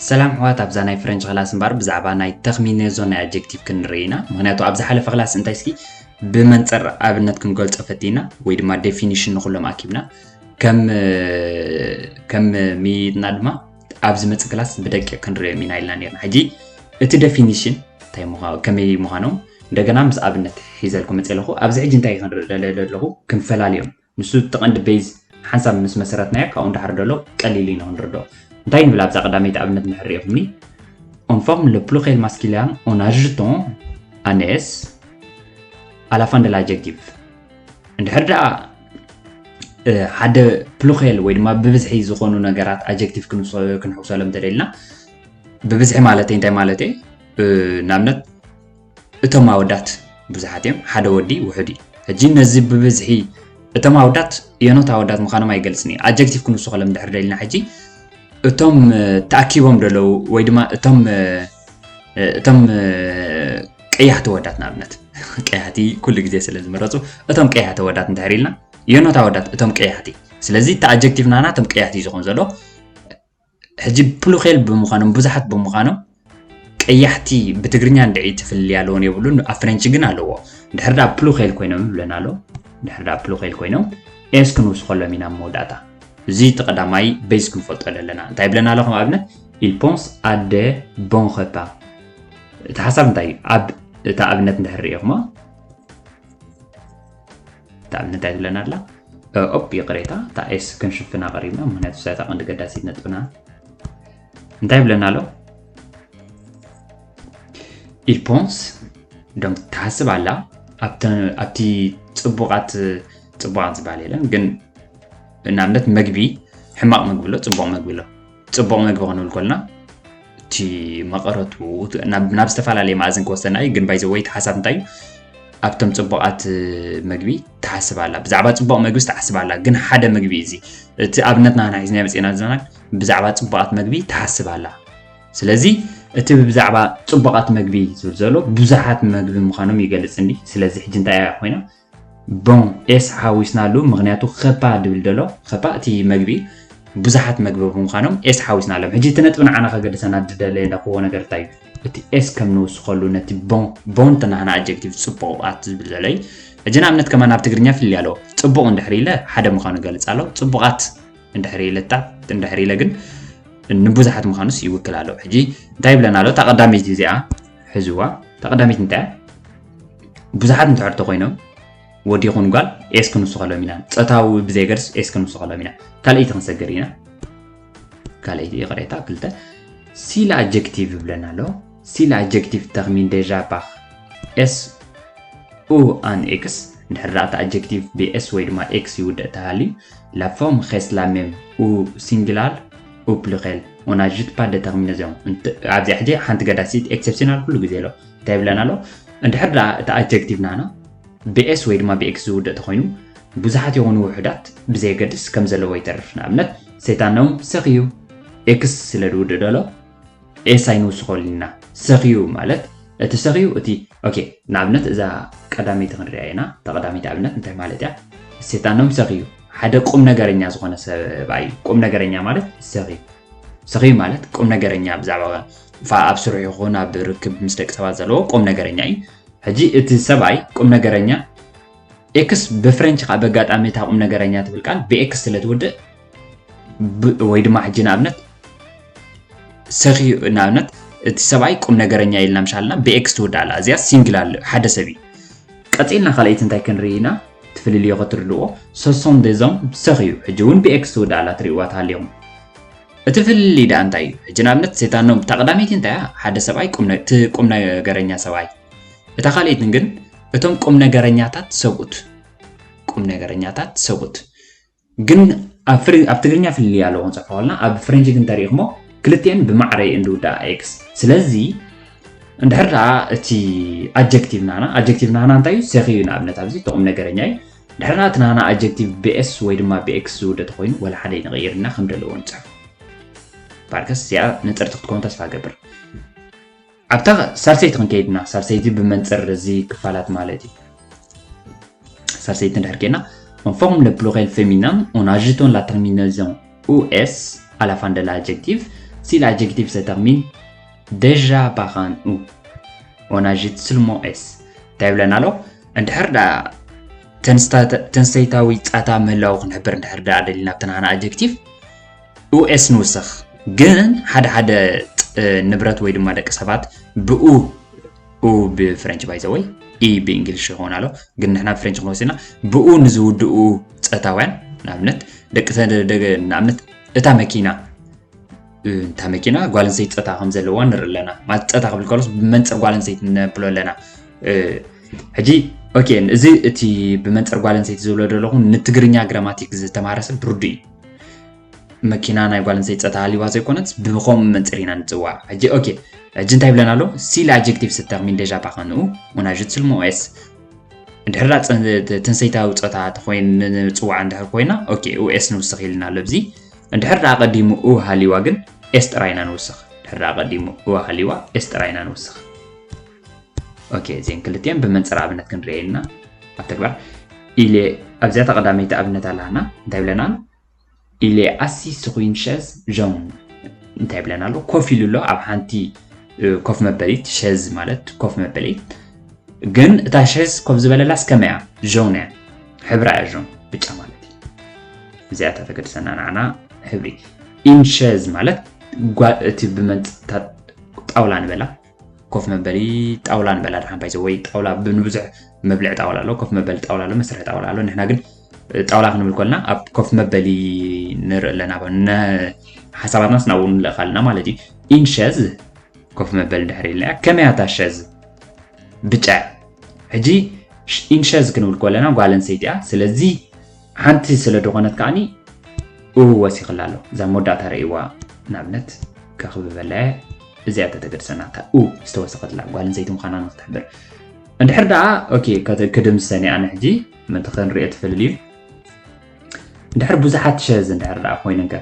ሰላም ኣሕዋት፣ ኣብዛ ናይ ፍረንች ክላስ እምበር ብዛዕባ ናይ ተርሚነዞን ናይ ኣጀክቲቭ ክንርኢ ኢና። ምኽንያቱ ኣብ ዝሓለፈ ክላስ እንታይ እስኪ ብመንጽር ኣብነት ክንገልጾ ፈቲና ወይ ድማ ዴፊኒሽን ንኹሎም ኣኪብና ከም ከም ምይይጥና ድማ ኣብ ዝመጽእ ክላስ ብደቂቕ ክንርእዮም ኢና ኢልና ነርና። ሕጂ እቲ ዴፊኒሽን እንታይ ምዃ- ከመይ ምዃኖም እንደገና ምስ ኣብነት ሒዘልኩም መጽእ ኣለኹ። ኣብዚ ሕጂ እንታይ ክንርኢ ደለ ኣለኹ? ክንፈላልዮም። ንሱ እቲ ቀንዲ ቤዝ ሓንሳብ ምስ መሰረትናዮ ካብኡ ንዳሕር ደሎ ቀሊል ኢና ክንርድኦ። እንታይ ንብል ኣብዛ ቀዳመይቲ ኣብነት እንድሕር ርኢኹምኒ? On forme le pluriel masculin en ajoutant un S à la fin de l'adjectif። እንድሕር ደኣ ሓደ ፕሉሬል ወይ ድማ ብብዝሒ ዝኾኑ ነገራት ኣጀክቲቭ ክንሕውሰሎም ተደልና፣ ብብዝሒ ማለት እንታይ ማለት እዩ? ንኣብነት እቶም ኣወዳት ብዙሓት እዮም፣ ሓደ ወዲ ውሑድ እዩ። ሕጂ ነዚ ብብዝሒ እቶም ኣወዳት የኖት ኣወዳት ምዃኖም ኣይገልጽን እዩ። ኣጀክቲቭ ክንውስኸሎም ድሕር ደሊና ሕጂ እቶም ተኣኪቦም ደለዉ ወይ ድማ እቶም እቶም ቀያሕቲ ወዳት ንኣብነት ቀያሕቲ ኩሉ ግዜ ስለ ዝምረፁ እቶም ቀያሕቲ ወዳት እንድሕር ኢልና የኖት ኣወዳት እቶም ቀያሕቲ። ስለዚ እቲ ኣጀክቲቭ ናና እቶም ቀያሕቲ እዩ ዝኾን ዘሎ። ሕጂ ፕሉሬል ብምዃኖም ብዙሓት ብምዃኖም ቀያሕቲ ብትግርኛ እንድዒ ትፍልልይ ኣለዎን የብሉን፣ ኣብ ፍሬንች ግን ኣለዎ። እንድሕር ደኣ ፕሉሬል ኮይኖም ይብለና ኣሎ። እንድሕር ደኣ ፕሉሬል ኮይኖም ኤስ ክንውስኸሎም ኢና ኣብ መወዳእታ። እዚ እቲ ቀዳማይ ቤዝ ክንፈልጦ ኣለና። እንታይ ይብለና ኣሎ ከም ኣብነት? Il pense à de bons repas። እቲ ሓሳብ እንታይ እዩ? ኣብ እታ ኣብነት እንድሕር ርኢኹሞ እታ ኣብነት እንታይ ትብለና ኣላ? ኦፕ ይቕሬታ፣ እታ ኤስ ክንሽፍና ቀሪብና፣ ምክንያቱ እሳ እታ ቀንዲ ገዳሲት ነጥብና። እንታይ ይብለና ኣሎ? Il pense፣ donc ትሓስብ ኣላ ኣብቲ ኣብቲ ጽቡቓት ጽቡቓት ዝበሃል የለን ግን ንኣብነት መግቢ ሕማቕ መግቢ ኣሎ፣ ጽቡቕ መግቢ ኣሎ። ጽቡቕ መግቢ ክንብል ከለና እቲ መቐረቱ ናብ ናብ ዝተፈላለየ መኣዝን ክወሰና እዩ። ግን by the way እቲ ሓሳብ እንታይ እዩ? ኣብቶም ጽቡቓት መግቢ ትሓስብ ኣላ። ብዛዕባ ጽቡቕ መግቢ ትሓስብ ኣላ። ግን ሓደ መግቢ እዩ እዚ። እቲ ኣብነት ናህና ሒዝናዮ መጺእና ዘለና ብዛዕባ ጽቡቓት መግቢ ትሓስብ ኣላ። ስለዚ እቲ ብዛዕባ ጽቡቓት መግቢ ዝብል ዘሎ ብዙሓት መግቢ ምዃኖም ይገልጽ እንዲ። ስለዚ ሕጂ እንታይ እያ ኮይና? ቦን ኤስ ሓዊስናሉ፣ ምኽንያቱ ኸፓ ድብል ደሎ ኸፓ እቲ መግቢ ብዙሓት መግቢ ብምዃኖም ኤስ ሓዊስናሎም። ሕጂ እቲ ነጥቢ ንዓና ከገድሰና ዝደለየ ለኽዎ ነገር እንታይ እዩ? እቲ ኤስ ከም ንውስኸሉ ነቲ ቦን ቦን ተናህና ኣጀክቲቭ ጽቡቓት ዝብል ዘሎ እዩ። ሕጂ ንኣብነት ከማን ኣብ ትግርኛ ፍልልይ ኣለዎ። ጽቡቕ እንድሕር ኢለ ሓደ ምዃኑ ገልጽ ኣሎ። ጽቡቓት እንድሕር ኢለ እታ እንድሕር ኢለ ግን ንብዙሓት ምዃኑስ ይውክል ኣሎ። ሕጂ እንታይ ይብለና ኣሎ? እታ ቀዳመይቲ እዚኣ ሕዝዋ። እታ ቀዳመይቲ እንታይ እያ? ብዙሓት እንድሕር ተኮይኖም ወዲ ይኹን ጓል ኤስ ክንውስኸሎም ኢና። ጾታዊ ብዘየገድስ ኤስ ክንውስኸሎም ኢና። ካልኣይቲ ክንሰግር ኢና። ካልኣይቲ ይቕሬታ ክልተ si l'adjectif ይብለና ኣሎ። Si l'adjectif termine déjà par S ou un X፣ እንድሕር ደኣ እቲ ኣጀክቲቭ ብኤስ ወይ ድማ ኤክስ ይውደእ ተሃልዩ la forme reste la même au singulier ou pluriel, on n'ajoute pas de terminaison። ኣብዚኣ ሕጂ ሓንቲ ገዳሲት ኤክሰፕሽናል ኩሉ ግዜ ኣሎ። እንታይ ይብለና ኣሎ? እንድሕር ደኣ እቲ ኣጀክቲቭ ናና ብኤስ ወይ ድማ ብኤክስ ዝውደእ ተኾይኑ ብዙሓት ይኹኑ ውሑዳት ብዘየገድስ ከም ዘለዎ ይተርፍ። ንኣብነት c'est un homme sérieux፣ ኤክስ ስለ ዝውድእ ደሎ ኤስ ኣይንውስኸሉ ኢና። Sérieux ማለት እቲ sérieux እቲ ኦኬ፣ ንኣብነት እዛ ቀዳመይቲ ክንሪኣ ኢና። እታ ቀዳመይቲ ኣብነት እንታይ ማለት እያ? C'est un homme sérieux፣ ሓደ ቁም ነገረኛ ዝኾነ ሰብኣይ። ቁም ነገረኛ ማለት sérieux። Sérieux ማለት ቁም ነገረኛ፣ ብዛዕባ ፋ- ኣብ ስርሑ ይኹን ኣብ ርክብ ምስ ደቂ ሰባት ዘለዎ ቁም ነገረኛ እዩ። ሕጂ እቲ ሰብኣይ ቁም ነገረኛ ኤክስ ብፍሬንች ከዓ በጋጣሚ እታ ቁም ነገረኛ ትብል ቃል ብኤክስ ስለ ትውድእ ብ- ወይ ድማ ሕጂ ንኣብነት sérieux ንኣብነት እቲ ሰብኣይ ቁም ነገረኛ ኢልና ምሻልና ብኤክስ ትውዳእ ኣላ። እዚኣ ሲንግላር ሓደ ሰብ እዩ። ቀፂልና ካልኣይቲ እንታይ ክንርኢ ኢና? እቲ ፍልልዮ ክትርድዎ ce sont des hommes sérieux። ሕጂ እውን ብኤክስ ትውዳእ ኣላ ትርእይዋ ትሃልዮም። እቲ ፍልልይ ደኣ እንታይ እዩ? ሕጂ ንኣብነት c'est un homme እታ ቀዳመይቲ እንታይ እያ? ሓደ ሰብኣይ ቁም ነ- እቲ ቁም ነገረኛ ሰብኣይ። እታ ካልኣይቲ ግን እቶም ቁም ነገረኛታት ሰብኡት። ቁም ነገረኛታት ሰብኡት። ግን ኣብ ፍሪ- ኣብ ትግርኛ ፍልልይ ኣለዎ ክንፅሕፎ ከለና ኣብ ፍሬንች ግን ተሪኢኹሞ ክልቲኤን ብማዕረ እየን ዝውዳኣ ኤክስ። ስለዚ እንድሕር ደኣ እቲ ኣጀክቲቭ ናና ኣጀክቲቭ ናና እንታይ እዩ? Sérieux ንኣብነት ኣብዚ እቲ ቁም ነገረኛ እዩ። እንድሕር ደኣ እቲ ናና ኣጀክቲቭ ብኤስ ወይ ድማ ብኤክስ ዝውደ ተኮይኑ ወላ ሓደ ይንቕይር እና ከም ደለዎ ንፅሕፎ። ፓርከስ እዚኣ ንፅርቲ ክትከውን ተስፋ ገብር። ኣብታ ሳልሰይቲ ክንከይድና ሳልሰይቲ ብመንፅር እዚ ክፋላት ማለት እዩ። ሳልሰይቲ እንድሕር ኬና on forme le pluriel féminin en ajoutant la terminaison O S à la fin de l'adjectif Si l'adjectif se termine déjà par un ou, on ajoute seulement s. እንታይ ይብለና ኣሎ? እንድሕር ደኣ ተንስታ- ተንሰይታዊ ጻታ ምህላው ክንሕብር እንድሕር ደኣ ደሊና ኣብቲ ናህና ኣጀክቲቭ ኡኤስ ንውስኽ። ግን ሓደ ሓደ ጥ- ንብረት ወይ ድማ ደቂ ሰባት ብኡ ኡ ብፍሬንች ባይዘወይ ኢ ብእንግሊሽ ይኸውን ኣሎ፣ ግን ንሕና ብፍሬንች ክንወስድና ብኡ ንዝውድኡ ጸታውያን ንኣብነት ደቂ ሰ- ደገ- ንኣብነት እታ መኪና እታ መኪና ጓል ኣንስተይቲ ጸታ ከም ዘለዋ ንርኢ ኣለና። ማለት ጸታ ክብል ከሎስ ብመንጽር ጓል ኣንስተይቲ ነብሎ ኣለና። ሕጂ ኦኬ፣ እዚ እቲ ብመንጽር ጓል ኣንስተይቲ ዝብሎ ዘለኹ ንትግርኛ ግራማቲክ ዝተማሃረ ሰብ ብርዱ እዩ። መኪና ናይ ጓል ኣንስተይቲ ጸታ ሃልይዋ ዘይኮነስ ብኸምኡ መንጽር ኢና ንጽዋዕ። ሕጂ ኦኬ፣ ሕጂ እንታይ ይብለና ኣሎ? Si l'adjectif se termine déjà par un ou, on ajoute seulement s. እንድሕር ደኣ ጸ- ትንሰይታዊ ጾታ ተኮይን ንጽዋዕ እንድሕር ኮይና ኦኬ ኡኤስ ንውስኽ ኢልና ኣሎ። ኣብዚ እንድሕር ደኣ ቀዲሙ ኡ ሃልይዋ ግን ኤስ ጥራይ ኢና ንውስኽ። እንድሕር ደኣ ቀዲሙ ኡ ሃልይዋ ኤስ ጥራይ ኢና ንውስኽ። ኦኬ፣ እዚን ክልቲኤን ብመንጽር ኣብነት ክንሪኤ ኢልና ኣብ ተግባር ኢሌ ኣብዚኣ ተቐዳመይቲ ኣብነት ኣለና። እንታይ ብለና ኣሎ? Il est assis sur une chaise jaune። እንታይ ብለና ኣሎ? ኮፍ ኢሉ ኣሎ ኣብ ሓንቲ ኮፍ መበሊት። ሸዝ ማለት ኮፍ መበሊት። ግን እታ ሸዝ ኮፍ ዝበለላስ ከመይ እያ? ጆን እያ። ሕብራ እያ ጆን፣ ብጫ ማለት እዩ። እዚኣ እታ ተገድሰና ንዓና ሕብሪ። ኢን ሸዝ ማለት ጓ- እቲ ብመንጽ- እታ ጣውላ ንበላ ኮፍ መበሊ ጣውላ ንበላ ድሓን ባይዘ ወይ ጣውላ ብንብዙሕ መብልዒ ጣውላ ኣሎ፣ ኮፍ መበሊ ጣውላ ኣሎ፣ መስርሒ ጣውላ ኣሎ። ንሕና ግን ጣውላ ክንብል ከልና ኣብ ኮፍ መበሊ ንርኢ ኣለና። ብ- ነ- ሓሳባትናስ ናብኡ ንልእኽ ኣለና ማለት እዩ። ኢን ሸዝ ኮፍ መበሊ ድሕሪ ኢልና እያ። ከመይ እያ እታ ሸዝ? ብጫ እያ። ሕጂ ሽ- ኢን ሸዝ ክንብል ከለና ጓል ኣንስተይቲ እያ። ስለዚ ሓንቲ ስለ ዝኾነት ከዓኒ ኡ ወሲኽላ ኣሎ። እዛ መወዳእታ ረእይዋ ንኣብነት ከኽብበላ እያ። እዚኣ ተተገድሰና እታ ኡ ዝተወሰኸትላ ጓል ኣንስተይቲ ምዃና ንክትሕብር። እንድሕር ደኣ ኦኬ ከተ- ክድምሰን እየ ኣነ ሕጂ ምእንቲ ክንሪኦ ትፈልል እዩ። እንድሕር ብዙሓት ሸዝ እንድሕር ደኣ ኮይነን ከ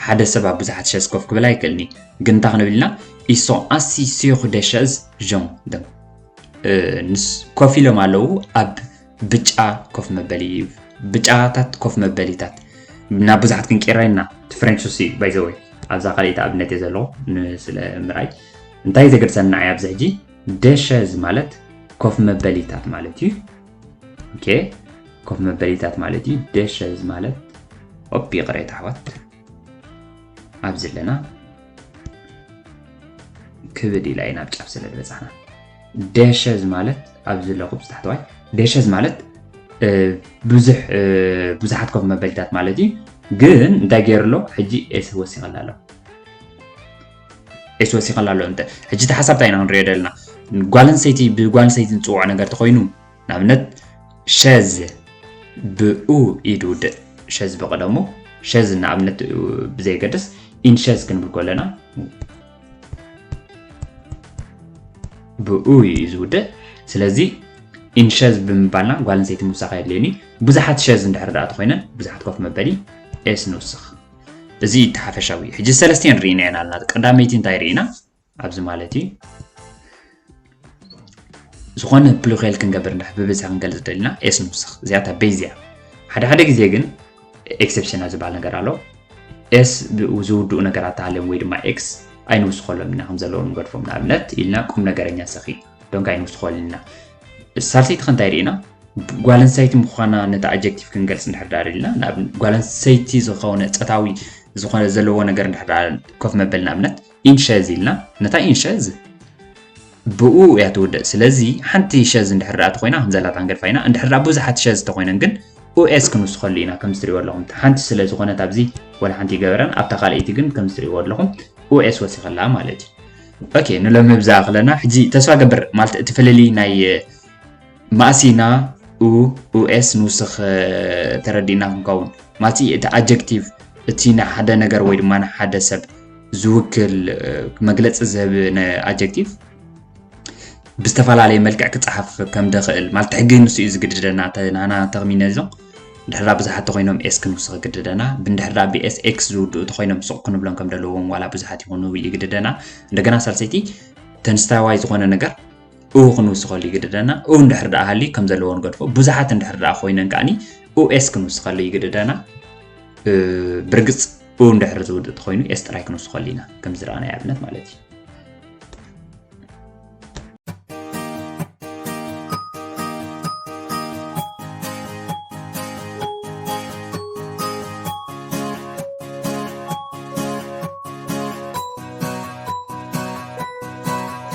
ሓደ ሰብ ኣብ ብዙሓት ሸዝ ኮፍ ክብል ኣይክእልኒ። ግን እንታይ ክንብል ኢና? Ils sont assis sur des chaises jaunes። ደም- እ፣ ንስ ኮፍ ኢሎም ኣለዉ ኣብ ብጫ ኮፍ መበሊ፣ ብጫታት ኮፍ መበሊታት። ናብ ብዙሓት ክንቀይራ ኢና። እቲ ፍሬንች ሲ ባይዘወይ ኣብዛ ካልኣይቲ ኣብነት እየ ዘለኹ ንስለ ምርኣይ እንታይ ዘገድሰና እዩ ኣብዚ ሕጂ። ደሸዝ ማለት ኮፍ መበሊታት ማለት እዩ። ኦኬ፣ ኮፍ መበሊታት ማለት እዩ። ደሸዝ ማለት ኦፕ ይቕሬታ ኣሕዋት ኣብዚ ኣለና ክብድ ኢላ ኢና ኣብ ጫፍ ስለ ዝበጻሕና። ደሸዝ ማለት ኣብዚ ኣለኹ ብዝታሕተዋይ ደሸዝ ማለት እ፣ ብዙሕ እ፣ ብዙሓት ኮፍ መበሊታት ማለት እዩ። ግን እንታይ ገይሩ ኣሎ ሕጂ ኤስ ወሲኸላ ኣሎ። ኤስ ወሲኸላ ኣሎ። እንተ ሕጂ እቲ ሓሳብ እንታይ ኢና ክንሪኦ ደለና? ጓል ኣንስተይቲ ብጓል ኣንስተይቲ ንፅውዖ ነገር ተኮይኑ ንኣብነት ሸዝ ብኡ እዩ ዝውድእ። ሸዝ ብቐደሙ ሸዝ ንኣብነት ብዘየገድስ ኢንሸዝ ክንብል ከለና ብኡ እዩ ዝውድእ። ስለዚ ኢንሸዝ ብምባልና ጓል ኣንስተይቲ ምውሳኽ የድልየኒ። ብዙሓት ሸዝ እንድሕር ደኣ ተኮይነን ብዙሓት ኮፍ መበሊ ኤስ ንውስኽ። እዚ እቲ ሓፈሻዊ። ሕጂ ሰለስቲኤን ርኢና ኢና ኣለና። ቀዳመይቲ እንታይ ርኢና? ኣብዚ ማለት እዩ ዝኾነ ፕሉሬል ክንገብር እንድሕር ብብዝሒ ክንገልፅ ደሊና ኤስ ንውስኽ። እዚኣ እታ ቤዝ እያ። ሓደ ሓደ ግዜ ግን ኤክሰፕሽን ዝበሃል ነገር ኣሎ። ኤስ ብኡ ዝውድኡ ነገራት ተሃልዮም ወይ ድማ ኤክስ ኣይንውስኸሎም ኢና ከም ዘለዎም ንገድፎም። ንኣብነት ኢልና ቁም ነገረኛ ሰኺ ዶንካ ኣይንውስኸሉ ኢና። ሳልሰይቲ ከ እንታይ ርኢና? ጓል ኣንስተይቲ ምዃና ነቲ ኣጀክቲቭ ክንገልፅ እንድሕር ደኣ ደሊና ንኣብነት ጓል ኣንስተይቲ ዝኾነ ፆታዊ ዝኾነ ዘለዎ ነገር እንድሕር ደኣ ኮፍ መበሊ ንኣብነት ኢንሸዝ ኢልና ነታ ኢንሸዝ ብኡ እያ ትውደእ። ስለዚ ሓንቲ ሸዝ እንድሕር ደኣ ተኮይና ከም ዘላታ ንገድፋ ኢና። እንድሕር ደኣ ብዙሓት ሸዝ ተኮይነን ግን ኡኤስ ክንውስኸሉ ኢና። ከም ዝትሪእዎ ኣለኹም ሓንቲ ስለ ዝኾነት ኣብዚ ወላ ሓንቲ ይገበረን ኣብታ ካልኣይቲ ግን ከም ዝትሪእዎ ኣለኹም ኡኤስ ወሲኸላ ማለት እዩ። ኦኬ ንሎሚ ብዛ ክለና ሕጂ ተስፋ ገብር ማለት እቲ ፍልልይ ናይ ማእሲና ኡ ኡኤስ ንውስኽ ተረዲእና ክንከውን ማለት እቲ ኣጀክቲቭ እቲ ንሓደ ነገር ወይ ድማ ንሓደ ሰብ ዝውክል መግለፂ ዝህብ ኣጀክቲቭ ብዝተፈላለየ መልክዕ ክፀሓፍ ከም ደኽእል ማለት ሕጊ ንሱ እዩ ዝግድደና። ናና ተቕሚነ እዞም ድሕራ ብዙሓት ተኮይኖም ኤስ ክንውስኽ ይግድደና። ብንድሕራ ብኤስ ኤክስ ዝውድኡ ተኮይኖም ሱቕ ክንብሎም ከም ዘለዎም ዋላ ብዙሓት ይኾኑ ይግድደና። እንደገና ሳልሰይቲ ተንስታዋይ ዝኾነ ነገር ኡ ክንውስኸሉ ይግድደና። ኡ እንድሕር ደኣ ሃሊ ከም ዘለዎ ንገድፎ። ብዙሓት እንድሕር ደኣ ኮይነን ከዓኒ ኡ ኤስ ክንውስኸሉ ይግድደና። ብርግፅ ኡ እንድሕር ዝውድእ ተኮይኑ ኤስ ጥራይ ክንውስኸሉ ኢና፣ ከም ዝረኣናይ ኣብነት ማለት እዩ።